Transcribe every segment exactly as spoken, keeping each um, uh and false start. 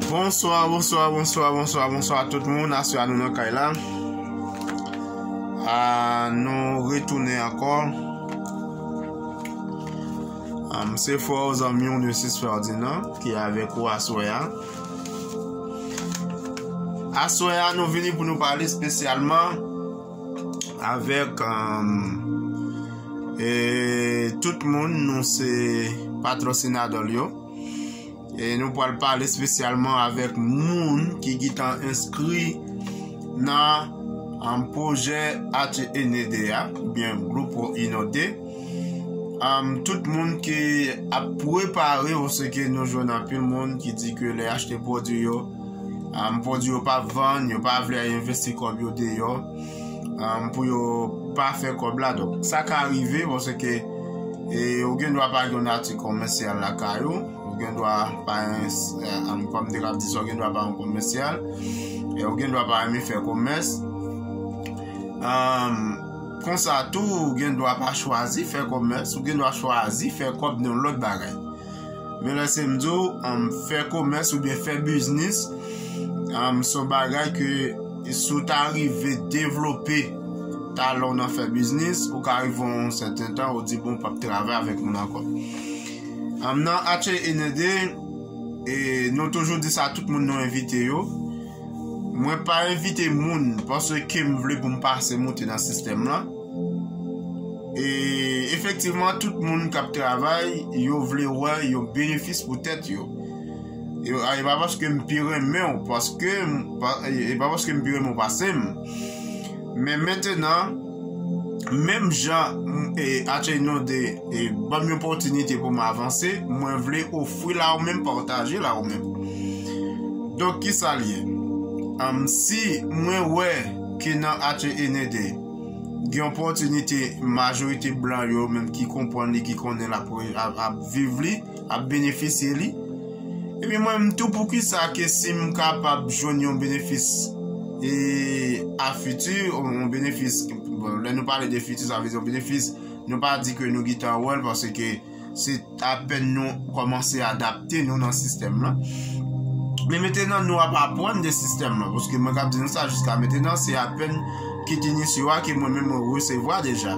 Bonswa, bonswa, bonswa, bonswa, bonswa tout moun. Aswè a nou nan kay la. Ah, nou retounen ankò. Um, se frè w, zanmi w, Nursis Ferdinand, ki avèk ou aswè a. Aswè a, nou vini pou nou pale espesyalman avèk, um, e, tout moun, nou se patrosinadò yo. E nou pral pale espesyalman avèk moun ki gentan enskri nan, um, pwojè H E N E D a, oubyen Grupo Inode. Um, tout moun ki ap prepare, paske nou jwenn anpil moun ki di ke lè achte pwodui yo, um, pwodui yo p ap vann, yo pa vle al envesti kòb yo deyò, um, pou yo pa fè kòb la. Donk, sa ka rive, paske, e, ou gen dwa pa gen yon atik komèsyal lakay ou, ou gen dwa pa, e, um, kòm m te ka di sa, ou gen dwa pa yon komèsyal, e ou gen dwa pa renmen fè komès. Um, konsa tou, ou gen dwa pa chwazi fè komès, ou gen dwa chwazi fè kòb nan lòt bagay. Men lè se m di w, um, fè komès oubyen fè biznis, um, se yon bagay ke si w ta rive devlope talan w nan fè biznis, ou ka rive yon sèten tan, ou di, "Bon, m p ap travay avèk moun ankò." Um, nan H E N E D, e nou toujou di sa tout moun nou envite yo. Mwen pa envite moun paske m vle pou m pase moute nan sistèm lan. E efektivman, tout moun k ap travay, yo vle wè yon benefis pou tèt yo. E, e pa paske m pi renmen w, paske m pa, e pa paske m pi renmen w pase m. Men mentenan, menm jan, m, e, H E N E D, e, ban m yon opòtinite pou m avanse, mwen vle ofri l a ou menm, pataje l a ou menm. Donk, ki sa l ye? Am, si mwen wè ke nan H E N E D, gen opòtinite majorite blan yo, menm ki konprann li, ki konnen l ap, ap, ap viv li, ap benefisye li, ebyen, mwen, m tou poukisa ke si m kapab jwenn yon benefis, e, a fiti, yon benefis, bon, lè nou pale de fiti, sa vle di yon benefis, nou pa di ke nou gentan wè l, paske se apèn nou kòmanse adapte nou nan sistèm lan. Men mentenan, nou ap aprann de sistèm lan, paske mwen k ap di nou sa jiska mentenan, se apèn kit inisyo a ke mwen menm mwen resevwa deja.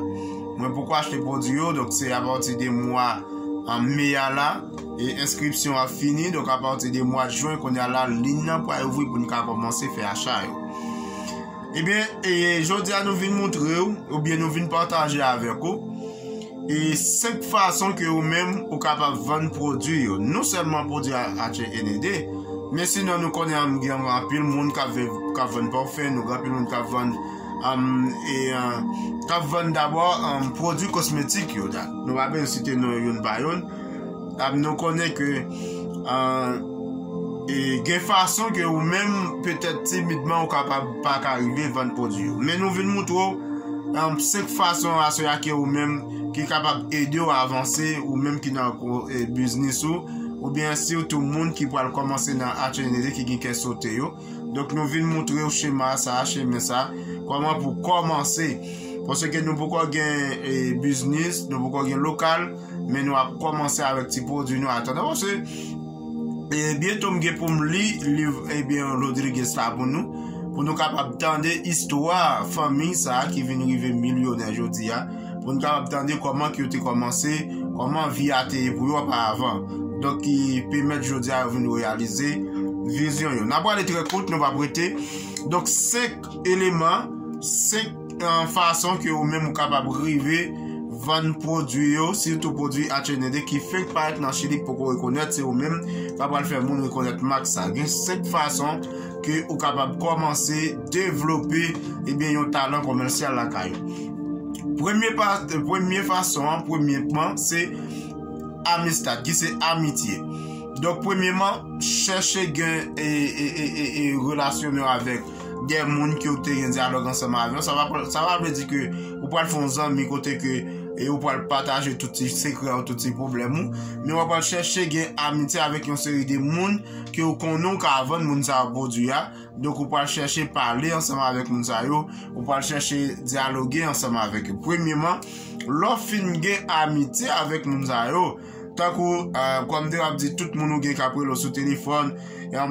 Mwen poko achte pwodui yo, donk se apati de mwa, an, me a la, e enskripsyon an fini, donk apati de mwa jen, kounye a la, liy nan pral ouvri pou n ka kòmanse fè acha yo. Ebyen, e, jodi a nou vin montre w, oubyen nou vin pataje avèk ou, e senk fason ke ou menm ou kapab vann pwodui yo. Non sèlman pwodui a, H E N E D, men sinon nou konnen, am, gen anpil moun k ap ve-, k ap vann pafim, nou gen anpil moun k ap vann, am, e, an, k ap vann dabò, am, pwodui kosmetik yo. Da-, nou pa bezwen site non yo youn pa youn. Am, nou konnen ke, an, e gen fason ke ou menm, petèt timidman, ou kapab pa ka rive vann pwodui yo. Men nou vin montre w, um, senk fason aswè a ke ou menm ki kapab ede w avanse, ou menm ki nan ko-, e, biznis ou, oubyen sitou moun ki pral kòmanse nan H E N E D ki gen kè sote yo. Donk, nou vin montre w chema sa, chemen sa, kòman pou kòmanse. Paske nou poko gen, e, biznis, nou poko gen lokal, men nou ap kòmanse avèk ti pwodui nou atandan. Paske, e, byento m gen pou m li liv, ebyen, Rodriguez la pou nou, pou nou kapab tande istwa fanmi sa a ki vin rive milyonè jodi a, pou nou kapab tande kòman ke yo te kòmanse, kòman vi a te ye pou yo oparavan. Donk, ki pèmèt jodi a yo vin reyalize vizyon yo. N ap prale trè kout, nou p ap rete. Donk, senk eleman, senk, e, fason ke ou menm ou kapab rive vann pwodui yo, sitou pwodui H E N E D ki fenk parèt nan Chili, k poko rekonèt, se ou menm k ap pral fè moun rekonèt mak sa. Gen senk fason ke ou kapab kòmanse devlope, ebyen, yon talan komèsyal lakay ou. Premye pa-, premye fason an, premyèman, se amistad, ki se amitye. Donk, premyèman, chèche gen, e, e, e, e, e, relasyone w avèk de moun ke w te gen dyalòg ansanm avè yo. Sa pa, sa pa vle di ke ou pral fè yon zanmi kote ke, e, ou pral pataje tout ti sekrè w, tout ti pwoblèm ou, men w pral chèche gen amitye avèk yon seri de moun ke w konnen w ka vann moun sa yo pwodui a. Donk, ou pral chèche pale ansanm avèk moun sa yo, ou pral chèche dyaloge ansanm avèk yo. Premyèman, lè w fin gen amitye avèk moun sa yo, Tankou, kòm m te ap di, tout moun ou gen k ap rele w sou telefòn,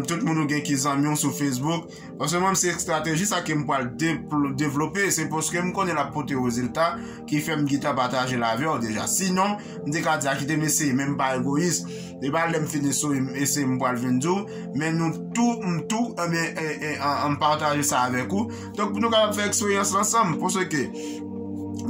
tout moun ou gen ki zanmi w sou Facebook. Paske mwen, se estrateji sa ke m pral devlope. Se paske m konnen l ap pote rezilta ki fè m gentan pataje l avè w deja. Sinon, m te ka di a kite m eseye, men m pa egoyis. E pa lè m fin eseye, eseye m pral vin di w, men nou tou, m tou, ebyen, m pataje sa avèk ou. Donk, pou nou kapab fè eksperyans la ansanm, paske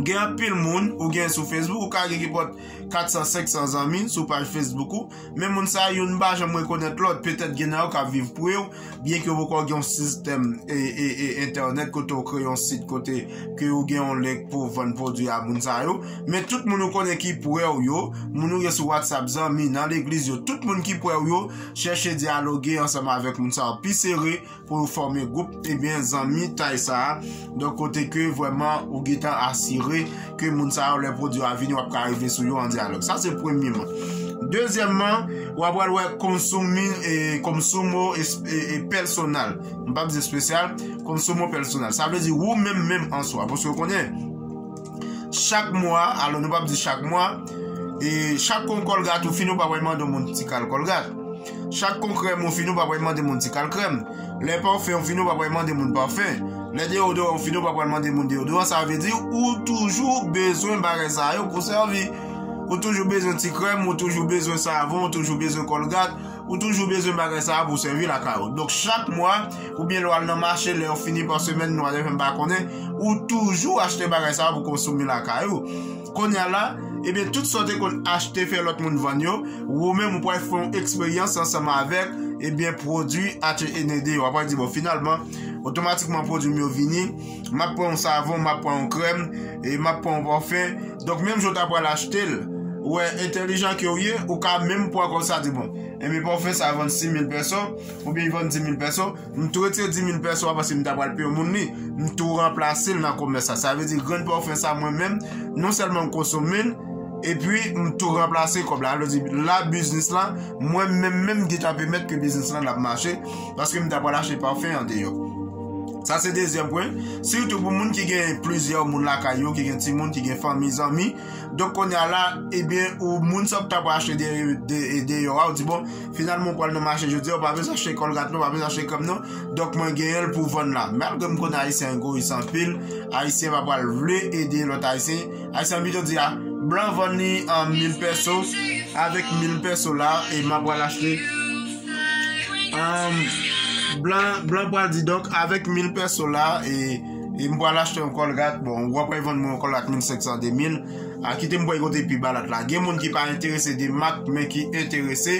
gen anpil moun ou gen sou Facebook, ou ka gen ki pòt kat san, senk san zanmi sou paj Facebook ou, men moun sa yo, youn pa janm rekonèt lòt. Petèt gen nan yo k ap viv pre w, byenke yo poko gen yon sistèm e, e, e entènèt kote w kreye yon sit kote ke ou gen yon link pou w vann pwodui a moun sa yo. Men tout moun ou konnen ki pre w yo, moun ou gen sou WhatsApp, zanmi, nan legliz yo, tout moun ki pre w yo, chèche dyaloge ansanm avèk moun sa yo pi sere pou yo fòme gwoup, ebyen, zanmitay sa a. Donk, kote ke vrèman ou gentan asire ke moun sa yo, lè pwodui a vini, w ap ka rive sou yo an dyalòg. Sa se premyeman. Dezyèmman, w ap pral wè konsomi, e, konsumo es- e, e, pèsonal. M p ap di espesyal, konsumo pèsonal. Sa vle di ou menm, menm an swa. Paske w konnen, chak mwa, alò nou p ap di chak mwa, e chak kon kòlgat ou fini, ou pa pral mande yon moun ti kal kòlgat. Chak kon krèm ou fini, ou pa pral mande moun ti kal krèm. Lè pafen ou fini, ou pa pral mande moun pafen. Lè deyodoran ou fini, ou pa pral mande moun deyodoran. Sa vle di ou toujou bezwen bagay sa yo pou sèvi. Ou toujou bezwen ti krèm, ou toujou bezwen savon, ou toujou bezwen kòlgat, ou toujou bezwen bagay sa yo pou sèvi lakay ou. Donk, chak mwa, oubyen lè w al nan mache, lè yo fini pa semèn, nou pa fè m pa konnen, ou toujou achte bagay sa yo pou konsome lakay ou. Kounye a la, ebyen, tout sa w te konn achte fè lòt moun vann yo, ou menm ou pral fè yon eksperyans ansanm avèk, ebyen, pwodui H and D yo. W ap pral di, bon, finalman, otomatikman pwodui m yo vini, m ap pran yon savon, m ap pran yon krèm, e m ap pran yon pafen. Donk, menm jan w ta pral achte l, ou wè, entèlijan ke w ye, ou ka menm pran kòb sa di, bon, ebyen, pafen sa vann sis mil pèso, oubyen li vann dis mil pèso, m tou retire dis mil pèso a paske m ta pral peye moun li. M tou ranplase l nan komès la. Sa vle di grenn pafen sa mwen menm, non sèlman m konsome l, epi m tou ranplase kòb la. Sa vle di la biznis la, mwen menm menm gentan pèmèt ke biznis la ap mache paske m ta pral achte pafen andeyò. Sa se dezyèm pwen. Sitou pou moun ki gen plizyè moun lakay yo, ki gen timoun, ki gen fanmi, zanmi, Donk, kounye a la, ebyen, ou moun sa w t ap achte de, de, deyò a, ou di, bon, finalman, ou pral nan mache jodi a, ou pa bezwen achte kòlgat non, ou pa bezwen achte krèm non. Donk, mwen genyen l pou vann la. Malgre m konnen Ayisyen egoyis anpil, Ayisyen pa pral vle ede lòt Ayisyen. Ayisyen pito di, a, blan vann li an mil pèso, avèk mil pèso la, e m ap pral achte, an, blan, blan pral di, donk, avèk mil pèso la, e, e m pral achte yon kòlgat, bon, ou ap pral vann mwen yon kòlgat mil senk san, de mil, a, kite m pran kote pi balat la. Gen moun ki pa enterese de mak, men ki enterese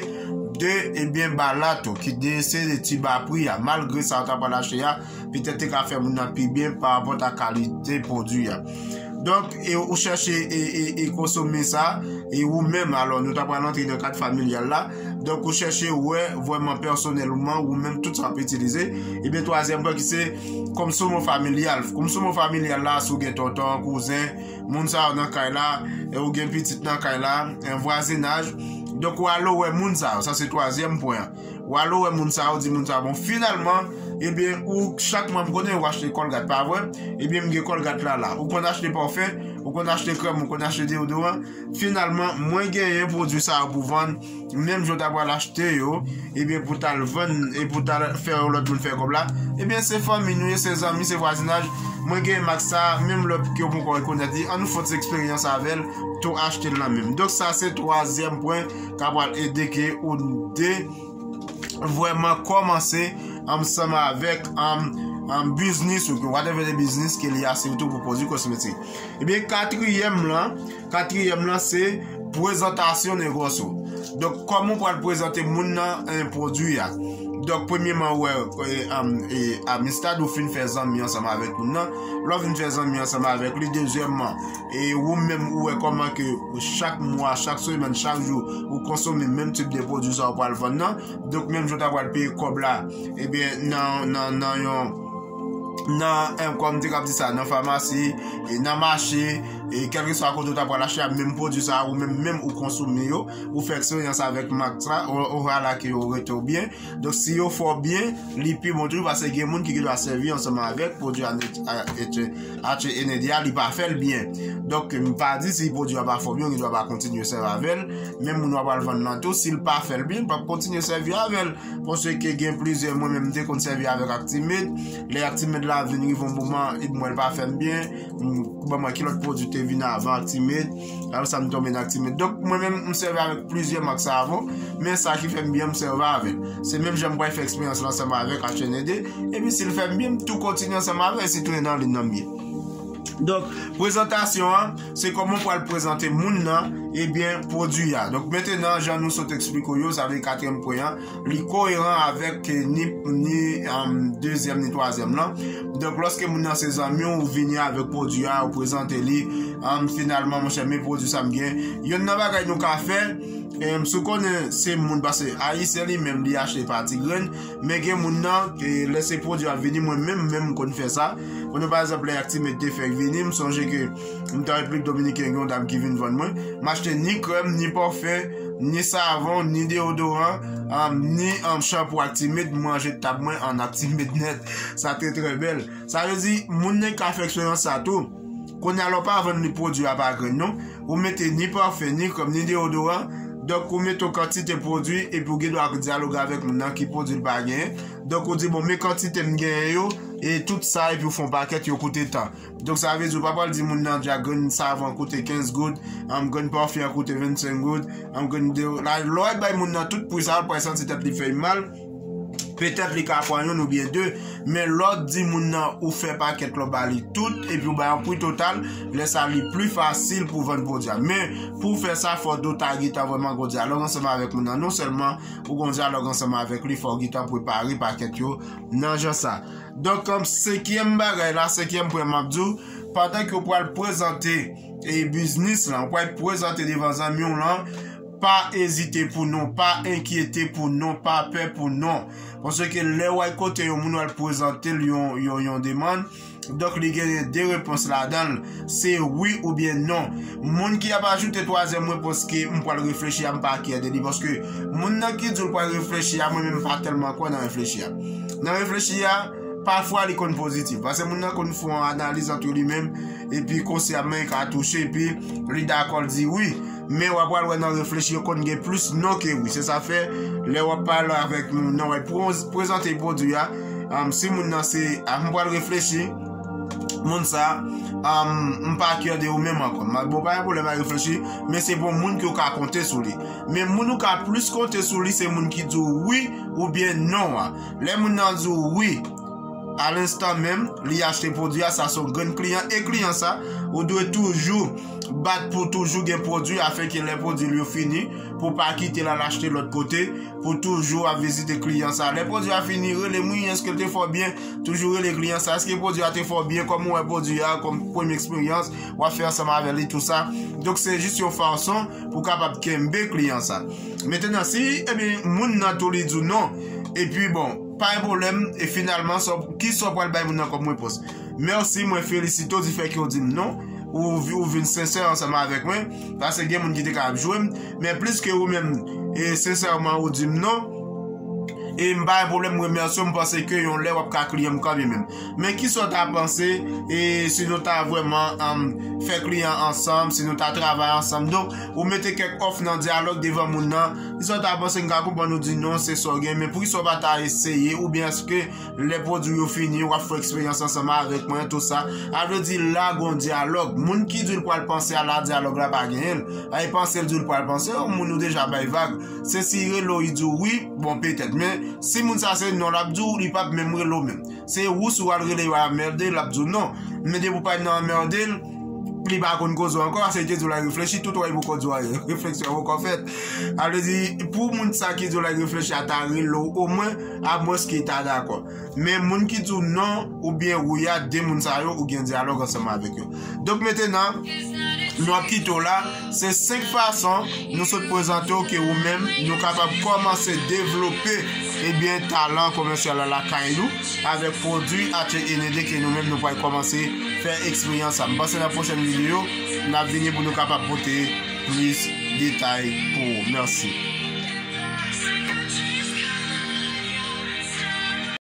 de, ebyen, balat ou, ki enterese de ti ba pri a. Malgre sa ou ta pral achte a, petèt te ka fè moun nan pi byen pa rapòt a kalite pwodui a. Donk, e ou chèche e, e, e konsome sa, e ou menm, alò, nou ta pral antre nan kad familyal la. Donk, ou chèche wè vrèman pèsonèlman, ou menm, tout sa w ap itilize. Ebyen, twazyèm pwen ki se konsomo familyal. Konsomo familyal la, si w gen tonton, kouzen, moun sa yo nan kay la, e ou gen pitit nan kay la, en vwazinaj. Donk, ou ale wè moun sa yo. Sa se twazyèm pwen an. Ou ale wè moun sa yo, di moun sa yo, bon, finalman, ebyen, ou chak mwa m konnen ou achte kòlgat, pa vre? Ebyen, m gen kòlgat la, la. Ou konn achte pafen, ou konn achte krèm, ou konn achte deyodoran. Finalman, mwen genyen pwodui sa yo pou vann, menm jan w ta pral achte yo, ebyen, pou t al vann, e pou t al fè yon lòt moun fè kòb la. Ebyen, se fanmi nou ye, se zanmi, se vwazinaj. Mwen genyen mak sa, menm lè ke yo poko rekonèt li, ann nou fè yon ti eksperyans avè l, tou achte l nan men m. Donk, sa se twazyèm pwen k ap pral ede ke ou de vrèman kòmanse ansanm avèk, um, um, biznis ou ke whatever the business ke li a, sitou pou pwodui kosmetik. Ebyen, katriyèm lan, katriyèm lan se prezantasyon negòs ou. Donk, kòman ou pral prezante moun nan, en, pwodui a? Donk, premyeman, ou wè, e, um, e, a, men stad ou fin fè zanmi ansanm avèk moun nan. Lè w fin fè zanmi ansanm avèk li, dezyèmman, e ou menm ou wè kòman ke chak mwa, chak semèn, chak jou, ou konsome menm tip de pwodui sa ou pral vann nan. Donk, menm jan w ta pral peye kòb la, ebyen, nan, nan, nan yon, nan, eh, kòm te kap di sa, nan famasi, e nan mache, e kèlkeswa kote ou ta pral achte a, menm pwodui sa, ou menm, menm ou konsome yo, ou fè eksperyans avèk mak sa, ou, ou ala ke yo rete w byen. Donk, si yo fè w byen, li pi bon toujou, paske gen moun ki, ki dwa sèvi ansanm avèk pwodui a, a, H N A D a, li pa fè l byen. Donk, m pa di si pwodui a pa fè w byen, ou gen dwa pa kontinye sèvi avè l. Menm moun w ap al vann nan tou, si l pa fè l byen, l p ap kontinye sèvi avè l. Paske gen plizyè, mwen menm, m te konn sèvi avèk Actimate. Lè Actimate la vin rive yon moman, li di mwen l pa fè m byen, m, ban mwen ki lòt pwodui te vin avan Actimate. Apre sa, m tonbe nan Actimate. Donk, mwen menm, m sèvi avèk plizyè mak sa avan, men sa ki fè m byen, m sèvi avè l. Se menm jan m pral fè eksperyans la ansanm avèk H N A D, epi si l fè m byen, m tou kontinye ansanm avè l, si tounen nan liy nan m ye. Donk, prezantasyon an, se kòman w pral prezante moun nan, ebyen, pwodui a. Donk, mentenan, jan nou sot eksplike w yo, sa vle katriyèm pwen an, li koyeran avèk, eh, ni, ni, um, dezyèm, ni twazyèm lan. Donk, lòske moun nan se zanmi w, ou vini avèk pwodui a, ou prezante li, um, finalman, monchè, men pwodui sa m gen. Yonn nan bagay nou ka fè, em, si w konnen se moun, paske Ayisyen li menm, li achte pa ti grenn, men gen moun nan, e, lè se pwodui ap vini, mwen menm, menm m konn fè sa. Pou nou, pa egzanp, lè Actimate te fèk vini, m sonje ke m te Repiblik Dominiken, gen yon dam ki vin vann mwen. M achte ni krèm, ni pòfè, ni savon, ni deyodoran, um, ni, um, chanpou Actimate, mwen ranje tab mwen an Actimate nèt. Sa te trè bèl. Sa vle di, moun nan ka fè eksperyans sa tou. Kounye a la, w pa vann li pwodui a pa grenn, non. Ou mete ni pafè, ni krèm, ni deyodoran. Donk, ou mete yon kantite pwodui, epi ou gen dwa dyaloge avèk moun nan ki pwodui l pa genyen. Donk, ou di, bon, men kantite m genyen yo, e tout sa, epi ou fè yon pakèt, yo koute tan. Donk, sa vle di, ou pa pral di moun nan, dja grenn savon koute kenz goud, um, grenn pafè an koute vennsenk goud, um, grenn de, la, lè w bay moun nan tout pri sa, l pral santi tèt li fè l mal. Petèt li ka pran youn oubyen de, men lè w di moun nan ou fè pakèt la w ba li tout, epi w bay yon pri total, lè sa li pli fasil pou vann pwodui a. Men, pou w fè sa, fò w ta gentan vrèman gen yon dyalòg ansanm avèk moun nan. Non sèlman ou gen yon dyalòg ansanm avèk li, fò w gentan prepare pakèt yo nan jan sa. Donk, kòm senkyèm bagay la, senkyèm pwen m ap di w, pandan ke w pral prezante e biznis lan, w pral prezante devan zanmi w lan, pa ezite pou non, pa enkyete pou non, pa pè pou non. Paske lè w al kote yon moun, w al prezante l yon, yon, yon demann, donk li genyen de repons ladan l, se wi oubyen non. Moun ki ap ajoute twazyèm repons ke m pral reflechi a, m pa kè de li, paske moun nan ki di l pral reflechi a, mwen menm m pa tèlman kwè nan reflechi a. Nan reflechi a, pafwa li konn pozitif, paske moun nan konn fè yon analiz antre li menm, epi konsyaman li ka touche, epi li dakò, l di wi. Men w ap pral wè nan reflechi yo konn gen plis non ke wi. Se sa fè, lè w ap pale avèk moun nan, w ap pre-, prezante pwodui a, um, si moun nan se, ah, m pral reflechi, moun sa, um, m pa kè de ou menm ankò. M ap, bon, pa gen pwoblèm a reflechi, men se bon moun ke w ka konte sou li. Men moun ou ka plis konte sou li, se moun ki di w wi oubyen non an. Lè moun nan di w wi, a lenstan menm, li achte pwodui a, sa se yon grenn kliyan. E kliyan sa, ou dwe toujou bat pou toujou gen pwodui, afenke lè pwodui l yo fini, pou pa kite l al achte lòt kote, pou toujou ap vizite kliyan sa. Lè pwodui a fini, rele m, wi, èske l te fè w byen? Toujou rele kliyan sa. Èske pwodui a te fè w byen? Kòman w wè pwodui a kòm premye eksperyans w ap fè ansanm avè li, tou sa. Donk, se jis yon fason pou w kapab kenbe kliyan sa. Mentenan, si, ebyen, moun nan tou li di w non, epi bon, pa gen pwoblèm, e finalman, sa w, kisa w pral bay moun nan kòm repons? Mèsi, mwen felisite w difè ke w di m non. Ou, ou vin sensè ansanm avèk mwen, paske gen moun ki te ka ap jwe m, men plis ke ou menm, e sensèman ou di m non, e m pa gen pwoblèm, m remèsye w, m panse ke yon lè w ap ka kliyan m kanmenm. Men kisa w ta panse, e si nou ta vrèman, um, fè kliyan ansanm, si nou ta travay ansanm? Donk, ou mete kèk òf nan dyalòg devan moun nan. Kisa w ta panse? M ka konprann ou di non, se sa w gen, men poukisa w pa ta eseye? Oubyen èske lè pwodui yo fini, w ap fè eksperyans ansanm avèk mwen, tou sa? A vle di, la, gen yon dyalòg. Moun ki di l pral panse a la, dyalòg la pa genyen l. A, e panse l di l pral panse, yon moun ou deja bay vag. Se si rele w, li di w wi, bon, petèt. Men, si moun sa se non l ap di w, li p ap menm rele w menm. Se ou, si w al rele yo anmède l, l ap di w non. Men depi w pa nan anmède l, li pa konn koze w ankò, paske li te di w l al reflechi, tout wè li poko di w anyen. Refleksyon an poko fèt. A vle di, pou moun sa ki di w l al reflechi a ta rele w omwen, amwens ke li ta dakò. Men moun ki di w non oubyen wi a, de moun sa yo, ou gen dyalòg ansanm avèk yo. Donk, mentenan, Nou ap kite w la. Se senk fason nou sot prezante w ke ou menm nou kapab kòmanse devlope, ebyen, talan komèsyal la lakay nou avèk pwodui Atye Enede ke nou menm nou pral kòmanse fè eksperyans sa. M panse nan pwochèn videyo n ap vini pou nou kapab pote plis detay pou ou. Mèsi.